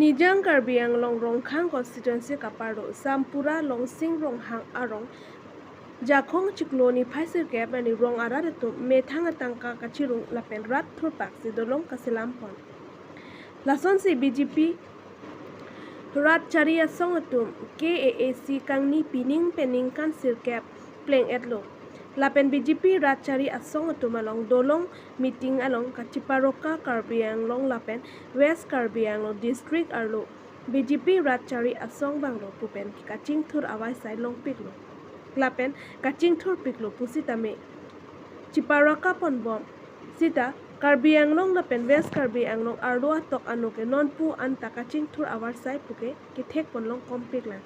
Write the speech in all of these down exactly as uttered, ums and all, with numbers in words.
Nijang Karbi Anglong Rongkhang constituency kaparlo Sampura Longsing Ronghang arong Jakhong chiklo niphai sirkep arni rong arat atum methang atangka kachirung lapen rat thurpaksi dolong kaselam pon. Lasonsi B J P rat chari asong atum K A A C kangni pining pen ningkan sirkep pleng-etlo. Lapen B J P rat chari asong atum along dolong meeting along kachiparoka Karbi Anglong lapen West Karbi Anglong district arlo B J P rat chari asong vanglo pu pen kachingthur avaisai longpiklo. Lapen kachingthurpiklo pusitame chiparoka ponbom. Sita Karbi Anglong lapen West Karbi Anglong arlo atok ano ke nonpu anta kachingthur avarsai puke kethek pon longkompiklang.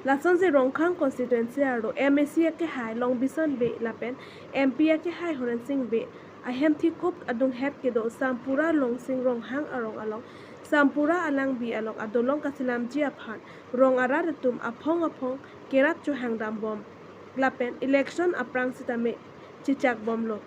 Lasonsi Rongkhang constituency arlo M A C akehai Longbison Bey lapen M P akehai Horen Sing Bey ahemthi kup adunghet kedo Sampura Longsing Ronghang arong along Sampura alangbi along adolong kaselamji aphan rong arat atum aphong aphong kerap chohangdambom. Lapen election aphrang sitame chechakbomlo.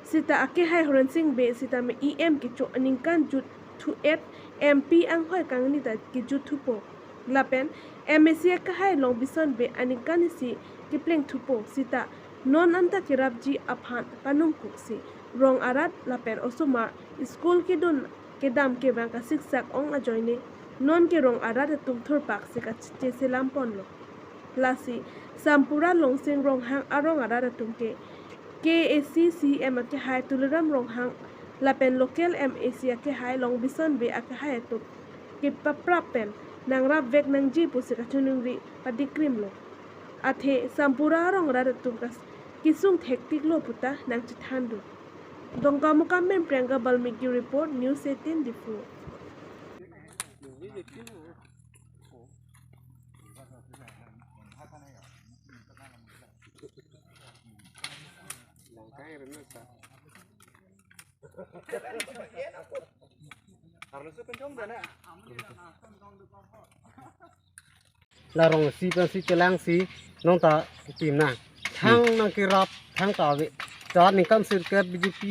Sita akehai Horen Sing Bey sitame E M kecho aningkan jut thu-et, M P anghoi kangni ta kejut thupo. Lapen M A C akehai Longbison Bey aningkan isi kepleng thupo. Sita non anta kerapji aphan panungkuksi rong arat lapen osomar school kedun kedam kevang kasiksak ong ajoine non ke rong arat atum thurpaksi kacheselam ponlo. Lasi Sampura Longsing Ronghang arong arat atum ke K A A C C M akehai Tuliram Ronghang lapen local M A C akehai Longbison Bey akehai atum kepaprap pen nangrapvek nangji pusi kachiningri padikrimlo. Athe Sampura arong arat atum kas kesung thektiklo puta nangchethandun. Dongkamukam pen Priyanka Balmiki report, News eighteen Diphu. La rong isi pensi chelangsi nonta tim nang. Thang nangkerap thangta ave. Ta ningkan sirkep B J P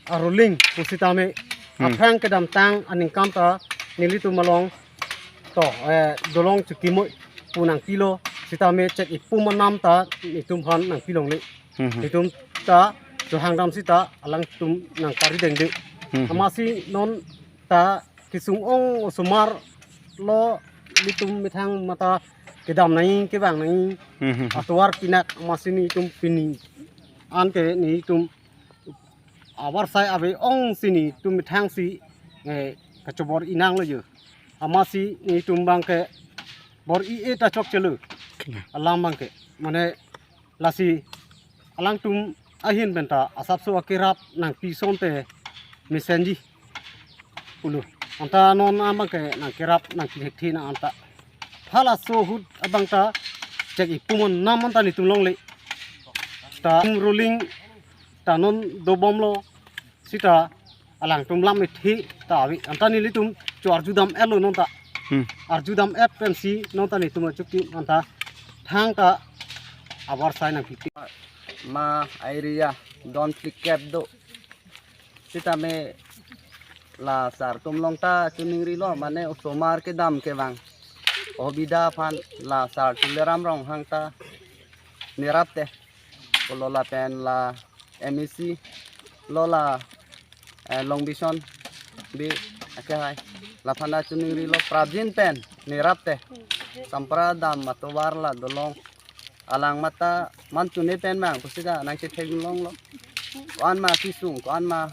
aruling pusitame. Hmm. Aphrang kedamtang aningkan ta nelitum along to, eh, dolong chukimoi pu nangpilo, sitame chek-ipum anam ta nelitum aphan nangpilongle. Hmm, hmm. Nelitum ta chohangdam sita alangtum nangparidengde. Hmm, hmm. Amatsi non ta kesung ong osomar lo, nelitum methang mata kedam nangji kevang nangji. Hmm, hmm, hmm. Atovar pinak amatsi nelitum pini anke nelitum avarsai ave ongsi nelitum methangsi, eh, kachobor-i nanglo jo. Amatsi nelitum abangke bor-i-et ta chokchelo. Kena. Alam abangke. Mane lasi alangtum ahin penta asapso akerap nangpi asonte mesenji pulo. Anta non abangke nangkerap nangpi thekthe nang anta. Halaso ahut abang ta chek-ipum anam anta nelitum longle. Ta ruling ta non dobomlo, sita alangtum lam ithi ta ave. Anta nelitum cho arjudam-etlo nonta. Hmm. Arjudam-et pensi nonta nelitum achuki anta thangta avarsai nangpipi. Ma area don phlikep do. Sitame la sar atum along ta chiningrilo, mane osomar kedam kevang. Obida aphan la sar Tuliram Ronghang ta nerap te. Pulo lapen la M A C lo la, eh, Longbison Bey akehai. Laphan ta chiningrilo prapjin pen nerap te. Sampura dam atovar la dolong alang mata man chune pen mang pusita nangchethekdun longlo. Ko-an ma kesung, ko-an ma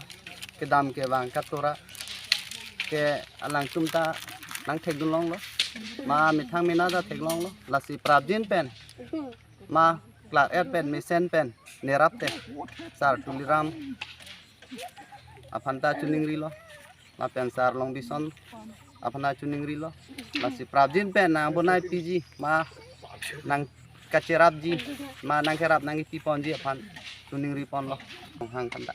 kedam kevang katora ke alangtum ta nangthekdun longlo. Ma methang mena ta theklonglo. Lasi prapjin pen ma klak-et pen mesen pen nerap te sar Tuliram aphan ta chiningrilo. Lapen sar Longbison aphan ta chiningrilo. Lasi prapjin pen nangbonai piji ma nangkacherapji ma nangkerap nangkipi ponji aphan chiningri ponlo. Ronghang aphan ta.